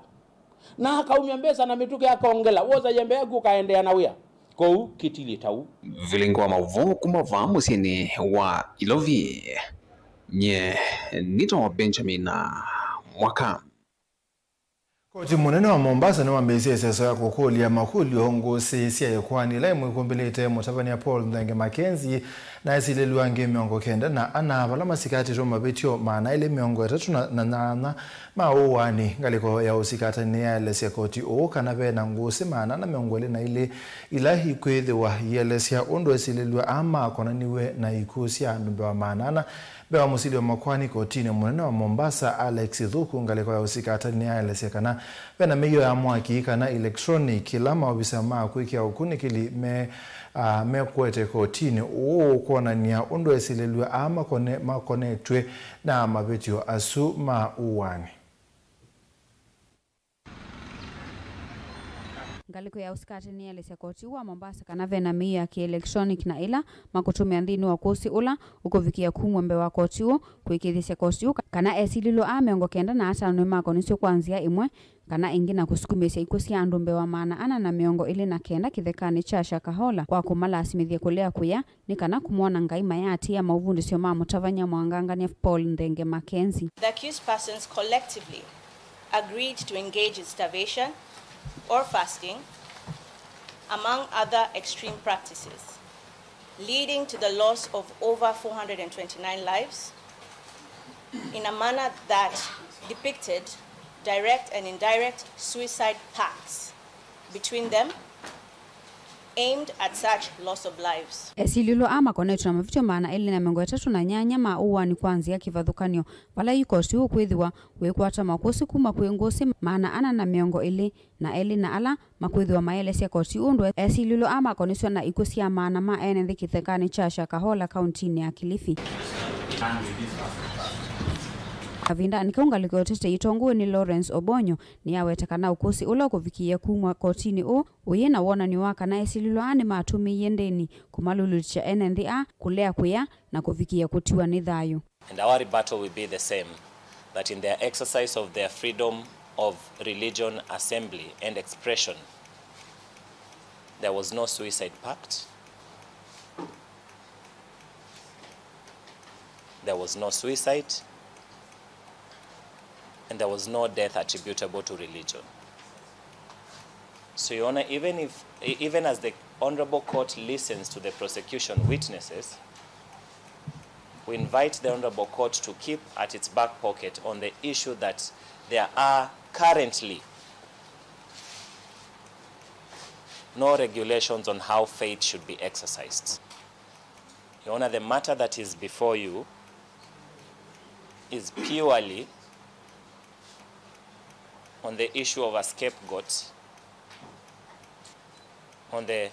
Na akaumya mbesa na mĩtũkĩ akongela, wosa yembe yaku ũkaendeea na wĩa. Kwoou kĩtilyĩ ta ũu. Vilingi wa maũvoo kuma vaa mũsyĩnĩ wa Ilovi, nyie nĩtawa Benjamin Mwaka. Koti mũnene wa Mombasa nĩwambĩĩisye ĩseso ya kũkũlya makũlyo ngũsĩ sya ĩkoani ĩla ĩmwĩkũmbĩlĩte mũtavany'a Paul Nthenge Mackenzie na esilĩlw'a angĩ mĩongo kenda na ana vala masikatĩtwe mavĩtyo maana elĩ mĩongo ĩtatũ na nyanya ma ũaani. Ngalĩko ya ũsikatani nĩyaelesya koti ũũ kana ve na ngũsĩ maana ana mĩongo ĩlĩ na ilĩ ila ikwĩthĩwa ielesya ũndũ esilĩlw'a aa makonaniw'e na ikw'ũ sya andũ mbee wa maana ana. Mbee wa mũsili wa makoani kotinĩ mũnene wa Mombasa, Alex Ithuku, ngalĩko ya ũsikatani nĩyaelesya kana ve na mĩio ya mwaki kana electronic ĩla maovisa ma kwĩkĩa ũkunĩkĩli me, ah, mekũete kotinĩ. Ũũ ũkwonany'a ũndũ esilĩlw'a aa makone-, makonetw'e na mavĩtyo asu ma ũaani. Ngalĩko ya ũsikatani nĩyaelesya koti ũũ wa Mombasa kana ve na mĩio ya kĩ-electronic na ĩla makũtũmĩa nthĩnĩ wa ũkũsĩ ũla ũkũvikĩa kumw'a mbee wa koti ũũ, kũĩkĩĩthĩsya koti ũũ kana esilĩlw'a aa mĩongo kenda na atano nĩmakonisw'e kwa nzĩa ĩmwe kana ĩngĩ na kũsukumĩĩsya ikw'ũ sya andũ mbee wa maana ana na mĩongo ĩlĩ na kenda kĩthekanĩ kya Shakahola kwa kũmalasimĩthya kũlea kũya nĩ kana kũmwona Ngai mayaatĩĩa maũvundĩsyo ma mũtavany'a mwangangany'a Paul Nthenge Mackenzie. The accused persons collectively agreed to engage in starvation or fasting, among other extreme practices, leading to the loss of over four hundred and twenty-nine lives in a manner that depicted direct and indirect suicide pacts between them aimed at such loss of lives. Esilĩlw'a aa makonetwe na mavĩtyo maana elĩ na mĩongo ĩtatũ na nyanya ma ũaani kwa nzĩa kĩvathũkany'o, vala yu koti ũũ kwĩthĩwa wĩkwata makũsĩ kuma kwĩ ngũsĩ maana ana na mĩongo ĩlĩ na elĩ na ala makwĩthĩwa maelesya koti ũndũ esilĩlw'a aa makonisw'e na ikw'ũ sya maana ma ene nthĩ kĩthekanĩ kya Shakahola kauntinĩ ya Kilifi. Kavindanĩ kau ngalĩko ya ũtetei ĩtongoew'e nĩ Lawrence Obonyo nĩyaweta kana ũkũsĩ ũla ũkũvikĩĩa kumw'a kotinĩ ũũ ũyĩ na wonany'o wa kana esilĩlw'a aa nĩmatũmĩie ndĩni kũmalulutĩkya ene nthĩ aa kũlea kũya na kũvikĩĩa kũtiwa nĩ thayũ. And our rebuttal will be the same, that in their exercise of their freedom of religion, assembly, and expression, there was no suicide pact, there was no suicide, and there was no death attributable to religion. So, Your Honor, even if, e-, even as the Honorable Court listens to the prosecution witnesses, we invite the Honorable Court to keep at its back pocket on the issue that there are currently no regulations on how faith should be exercised. Your Honor, the matter that is before you is purely on the issue of a scapegoat on the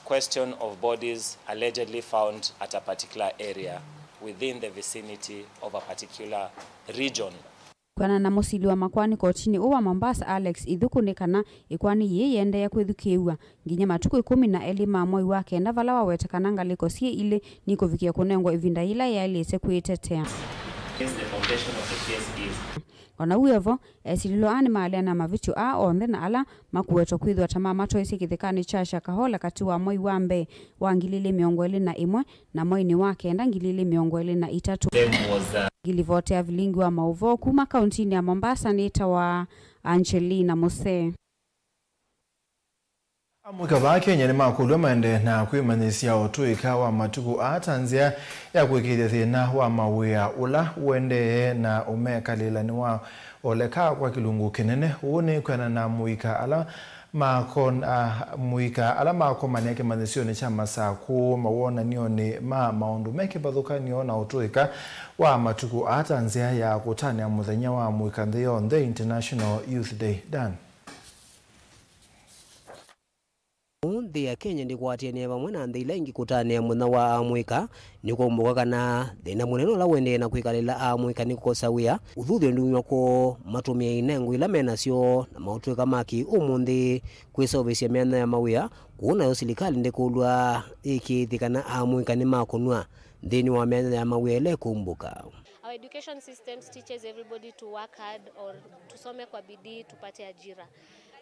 question of bodies allegedly found at a particular area within the vicinity of a particular region. Kwĩanana na mũsili wa makoani kotinĩ ũũ wa Mombasa, Alex Ithuku, nĩ kana ĩkoani yĩĩ yĩendeea kwĩthukĩĩw'a nginya matukũ ĩkũmi na elĩ ma mwei wa kenda, vala waweta kana ngalĩko syĩ ilĩ nikũvikĩa kũnengwa ĩvinda yĩla yaĩlĩte kwĩtetea. Yes, the foundation of the case is. O na wĩ o vo, esilĩlw'a aa nĩmaalea na mavĩtyo aa onthe na ala makũwetwa kwĩthĩwa ta mamatoeisye kĩthekanĩ kya Shakahola katĩ wa mwei wa mbee wa ngili ilĩ mĩongo ĩlĩ na ĩmwe na mweinĩ wa kenda ngili ilĩ mĩongo ĩlĩ na itatũ. Them was, uh, Ngilivoti ya vilingi wa maũvoo kuma kauntinĩ ya Mombasa nĩtawa Angelina Musee. Amũika vaa Kenya nĩmakũlw'a maendee na kwĩmanyĩsya ũtũĩka wa matukũ aa ta nzĩa ya kũĩkĩĩthya thĩna wa mawĩa ũla ũendee na ũmekalĩla nĩwaoleka kwa kĩlungu kĩnene. Ũu nĩ kwĩanana na amũika ala makon-, a, amũika ala makomanie kĩmanyĩsyonĩ kya Masakũ mawonany'onĩ ma maũndũ me kĩvathũkany'o na ũtũĩka wa matukũ aa ta nzĩa ya kũtanĩa mũthenya wa amũika nthĩ yonthe, International Youth Day. Dan. Nthĩ ya Kenya ndĩkwatĩanĩe vamwe na nthĩ ila ingĩ kũtanĩa mũthenya wa amũika nĩ kũmbũka kana thĩna mũnene ũla ũendee na kwĩkalĩla amũika nĩ kũkosa wĩa, ũthuthyo ndumw'a kwoo, matũmĩe inengo ila me nasyo na maũtũĩka ma kĩ-ũmũnthĩ kwĩseũvĩsya myanya ya mawĩa, kũu nayo silikalĩ ndĩkũlw'a ĩkĩĩthye kana amũika nĩmakũnw'a nthĩnĩ wa myanya ya mawĩa ĩla ĩkũmbũka. Our education systems teaches everybody to work hard or tusome kwa bidii tupate ajira.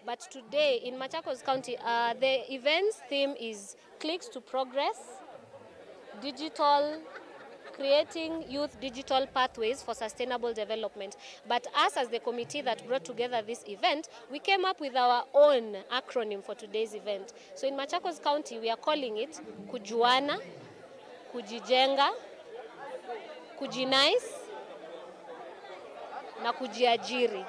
But today in Machakos County, uh, the event's theme is Clicks to Progress, digital, creating youth digital pathways for sustainable development. But us as the committee that brought together this event, we came up with our own acronym for today's event. So in Machakos County, we are calling it Kujuana, Kujijenga, Kujinice, na Kujiajiri.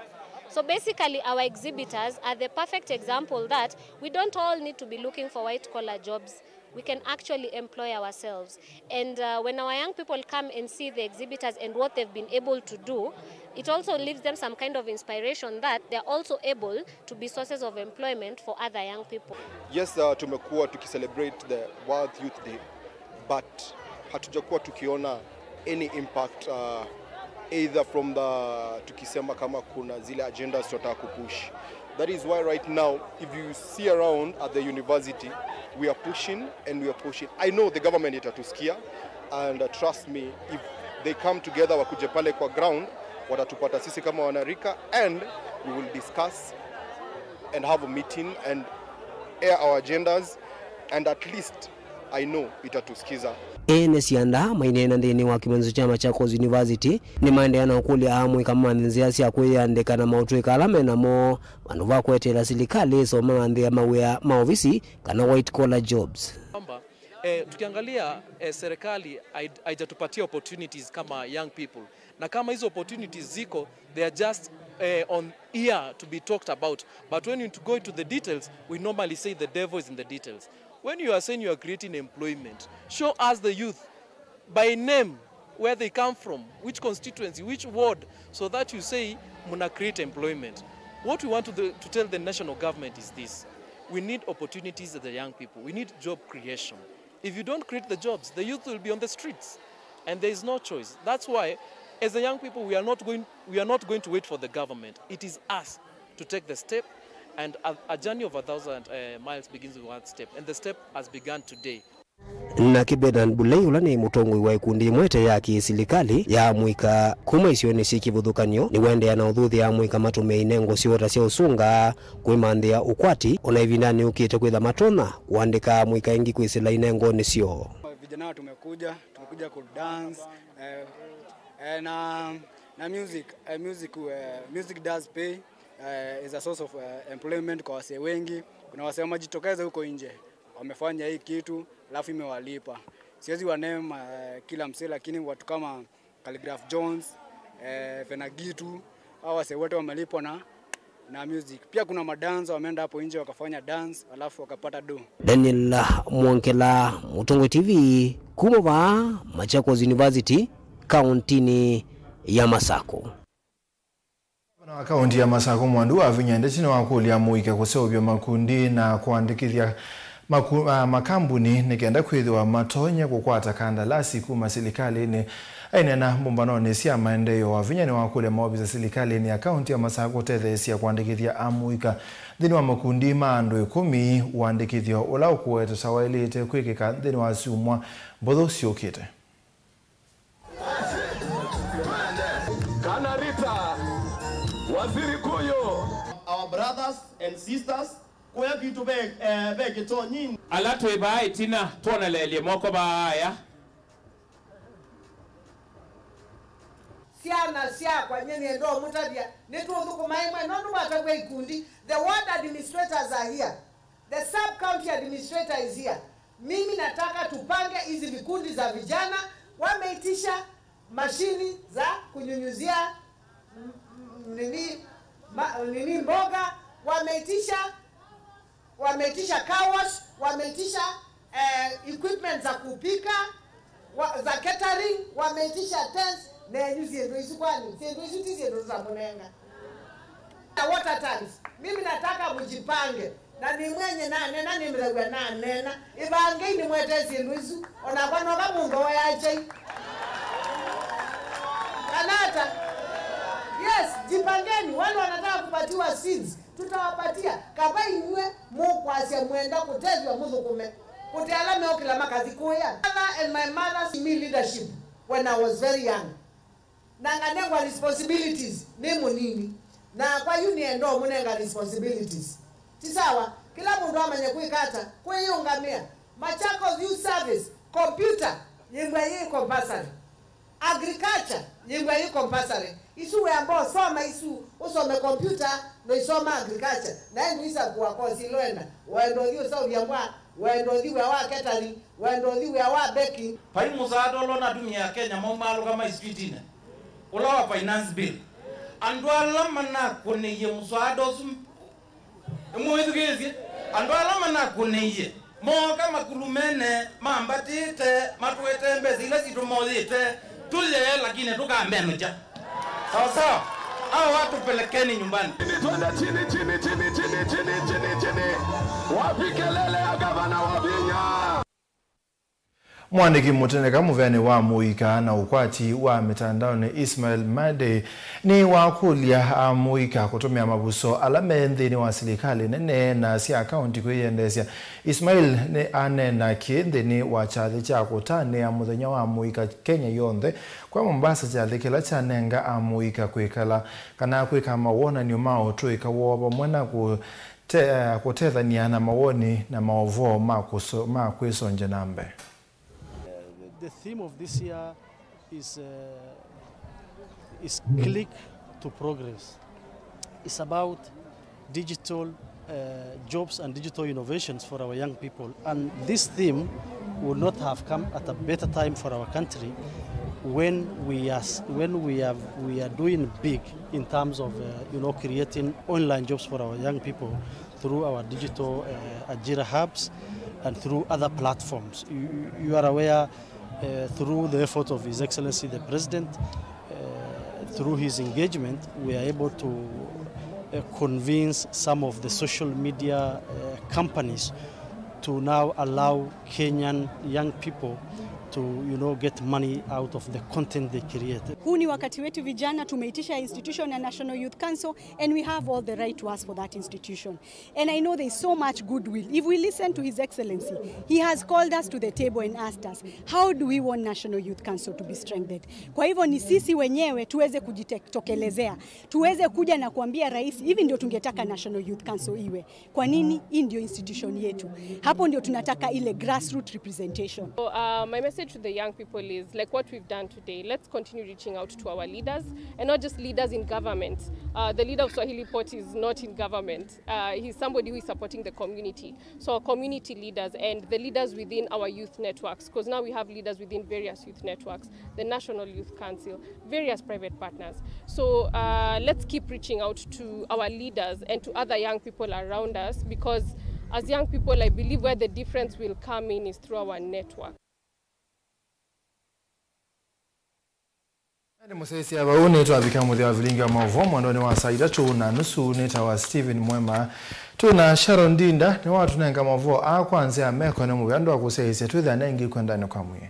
So basically, our exhibitors are the perfect example that we don't all need to be looking for white collar jobs. We can actually employ ourselves. And uh, when our young people come and see the exhibitors and what they've been able to do, it also leaves them some kind of inspiration that they're also able to be sources of employment for other young people. Yes, uh, tumekuwa tukicelebrate the World Youth Day, but hatujakuwa tukiona any impact, uh, either from the, tukisema kama kuna zile agendas tunataka kupush. That is why right now, if you see around at the university, we are pushing and we are pushing. I know the government itatusikia, and uh, trust me, if they come together, wakuje pale kwa ground, watatupata sisi kama wanarika, and we will discuss and have a meeting and air our agendas, and at least I know itatusikiza. Ene syanda maineena nthĩnĩ wa kĩmanyĩsyo kya Machakos University nĩmaendeea na ũkũlya amũika mamanye nzĩa sya kwĩyandĩka na maũtũĩka ala me namo, vandũ va kweteela silikalĩ ĩsomanthĩa mawĩa ma ovisi kana white collar jobs. Kwamba, eh, tukiangalia, eh, serikali haij-, haijatupatia opportunities kama young people. Na kama hizo opportunities ziko, they are just, eh, on here to be talked about. But when you go into the details, we normally say the devil is in the details. When you are saying you are creating employment, show us the youth by name, where they come from, which constituency, which ward, so that you say muna create employment. What we want to, the, to tell the national government is this. We need opportunities for the young people. We need job creation. If you don't create the jobs, the youth will be on the streets, and there is no choice. That's why, as the young people, we are not going, we are not going to wait for the government. It is us to take the step, and a, a journey of a thousand, uh, miles begins with one step, and the step has begun today. Nake Bernard Bulei, ũla nĩ mũtongoi wa ikundi ĩmwe ĩte ya kĩsilikalĩ ya amũika kuma isionĩ syĩ kĩvathũkany'o, nĩwendeea na ũthuthya amũika matũmĩe inengo syoo ta sya ũsunga, kwĩmanthĩa ũkwati, ona ĩvindanĩ yũkĩte kwĩtha matonya kũandĩka amũika aingĩ kwĩsĩla inengonĩ syoo. Vijana tumekuja, tumekuja ku dance, eh, eh, na, na music, eh, music, eh, music does pay, eh, is a source of, eh, employment kwa wasee wengi. Kuna wasee wamejitokeza huko nje, wamefanya hii kitu, alafu imewalipa. Siwezi waname, eh, kila msee, lakini watu kama Khaligraph Jones, eh, Fenagitu, hao wasee wote wamelipwa na, na music. Pia kuna madansa wameenda hapo nje wakafanya dance, alafu wakapata do. Daniel Mwongela, Mũtongoi T V, kuma vaa Machakos University, kauntinĩ ya Masakũ. Ngavana wa kaunti ya Masakũ Mwandu Wavinya Ndeti nĩwakũlya amũika kũseũvya makundi na kũandĩkĩthya maku-, a, makambuni nĩ kenda kwĩthĩwa matonye kũkwata kandalasi kuma silikalĩnĩ. Aineena mbũmbanonĩ sya maendeeo, Wavinya nĩwakũlya maovisa silikalĩnĩ ya kaunti ya Masakũ kũtetheesya kũandĩkĩthya amũika nthĩnĩ wa makundi ma andũ ĩkũmi. Ũandĩkĩthyo ũla ũkũwetwa ta waĩlĩte kwĩkĩka nthĩnĩ wa syumwa mbũthũ syũkĩte. Kana Rita, Waziri Kuyu. Our brothers and sisters, kũya kwitũ ve, eh, ve kĩtonyinĩ. Ala twĩ vaa ĩtina, twonelelye moko vaa aya. Syana syakwa, nyie nĩenda ũmũtavya, nĩtũthũkũma ĩmwe, nũndũ mwatavw'a ikundi, the ward administrators are here. The sub county administrator is here. Mimi nataka tupange hizi vikundi za vijana, wameitisha mashini za kunyunyuzia mm, mm, nini, ma, nini mboga, wameitisha wameitisha car wash, wameitisha eh, equipment za kupika wa, za catering, wameitisha tents, nenyu syĩndũ isu kwani? Syĩndũ isu ti syĩndũ tũtamũnenga. Na water tanks, mimi nataka mjipange. Na nĩ mwenye nanena, nĩmĩthaw'a nanena. Ĩvangei nĩmwete syĩndũ isu. Onakwa noka mũndũ oya chai. Kanata. Yes, jipangeni. Wale wanataka kupatiwa seeds, tutawapatia. Kava inyw'ĩ mũkwasya mwenda kũtethw'a mũthũkũme. Kũte ala meũkĩla makathi kũya. Father and my mother gave me leadership when I was very young. Na nganengwa responsibilities nĩ mũnini. Na kwa yu nĩenda ũmũnenga responsibilities. Ti sawa, kĩla mũndũ amanye kwĩka ata, kwĩyĩũngamĩa. Machakos Youth Service, computer, yĩmbwa yĩ compulsory. Agriculture, yĩmbwa yĩ compulsory. Isu wĩamba ũsoma isu, ũsome computer, na ũisoma agriculture. Na ĩndĩ ũisakũa kosi ĩla ũenda. Wenda ũthi ũseũvya mbwa, wenda ũthi wĩa wa catering, wenda ũthi wĩa wa baking. Vai mũsaada ũla ũnatumie Akenya maumaalũka mai streetinĩ, ũla wa finance bill. Andũ ala manakũnĩie mũsaada ũsu, nĩmwĩthukĩĩsye? Andũ ala manakũnĩie mooka makulumene, mambatĩte, matũetee mbesa ila sitũ moyĩte tũye, lakini tũkamenũkya. Sawa sawa? Hao watu pelekeni nyumbani. Twende chini, chini, chini. Wapi kelele ya gavana wa Vinya? Mwandĩki mũteneka mũveanĩ wa amũika na ũkwati wa mĩtandaonĩ Ismail Made nĩwakũlya amũika kũtũmĩa mavuso ala me nthĩnĩ wa silikalĩ nene na sya kaũnti kwĩyendeesya. Ismail nĩ aneena kĩĩ nthĩnĩ wa kyathĩ kya kũtanĩa mũthenya wa amũika Kenya yonthe kwa Mombasa, kyathĩ kĩla kyanenga amũika kwĩkala kana kwĩka mawonany'o ma ũtũĩka woo vamwe na kũ- Te, eh, kũtethany'a na mawoni na maũvoo ma kũso-, ma kwĩsongya na mbee. The, the theme of this year is, uh, is Click to Progress. It's about digital, uh, jobs and digital innovations for our young people. And this theme would not have come at a better time for our country when we are s-, when we are, we are doing big in terms of, uh, you know, creating online jobs for our young people through our digital, uh, Ajira hubs and through other platforms. You, you are aware, uh, through the effort of His Excellency the President, uh, through his engagement, we are able to, uh, convince some of the social media, uh, companies to now allow Kenyan young people to, you know, get money out of the content they create. Huu ni wakati wetu vijana, tumeitisha institution ya National Youth Council, and we have all the right to ask for that institution. And I know there is so much goodwill. If we listen to His Excellency, he has called us to the table and asked us, "How do we want National Youth Council to be strengthened?" Kwa hivyo ni sisi wenyewe tuweze kujitokelezea, tuweze kuja na kuambia rais, hivi ndio tungetaka National Youth Council iwe. Kwa nini? Hii ndio institution yetu. Hapo ndio tunataka ile grassroots representation. So, uh, my message to the young people is, like what we've done today, let's continue reaching out to our leaders, and not just leaders in government. Uh, the leader of Swahili Pot is not in government. Uh, he's somebody who is supporting the community. So our community leaders and the leaders within our youth networks, 'cause now we have leaders within various youth networks, the National Youth Council, various private partners. So, uh, let's keep reaching out to our leaders and to other young people around us, because as young people, I believe where the difference will come in is through our network. Nĩ mũsyaĩĩsya vau nĩtwavika mũthya wa vilingi wa maũvoo mwendonĩ wa saa itatũ na nusu. Nĩtawa Stephen Mwema. Twĩ na Sharon Ndinda, nĩwatũnenga maũvoo aa kwa nzĩa ya meko nĩ mũvea andũ akũsyaĩĩsya twĩthĩane ĩngĩ kwendanĩ kwa mwĩĩ.